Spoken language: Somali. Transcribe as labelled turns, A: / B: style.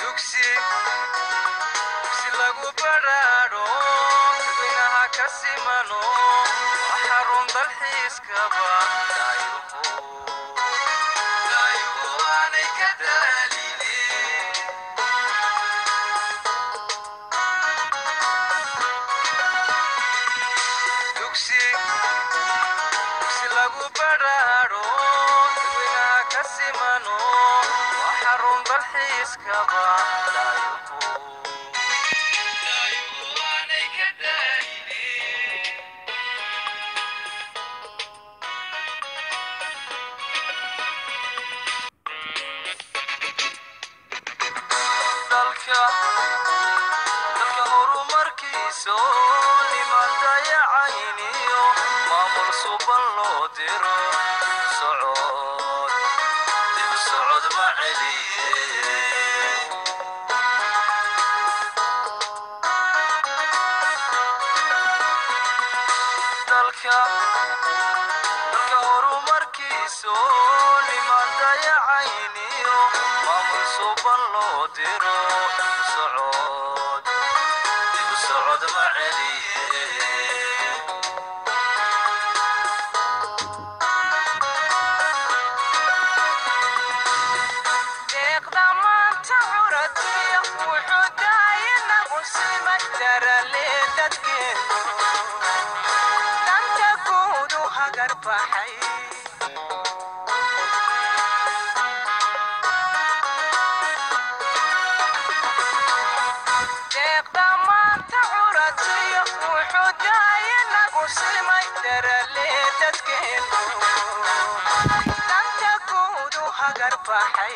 A: Dugsi dugsi lagu badhaadho, dadweynaha ka simano, waa xarun dalxiiskaba daayuhu daayuhu aanay ka daaline. Dugsi dugsi lagu badhaadho, dadweynaha ka simano, waa xarun dalxiiskaba daayuhu daayuhu aanay ka daaline. Dalka dalka horumarkiisa niman dayacayniyo, maamul suban loo diro, socod dib u socod ma celiye. Dalka dalka horumarkiisa niman dayacayniyo, maamul suban loo diro, socod dib u socod ma celiye.
B: Deeqda maanta curatiya wuxuu daayanagu simay darale dadkeenu danta guud u hagar baxay. Deeqda maanta curatiya wuxuu daayanagu simay darale dadkeenu danta guud u hagar baxay.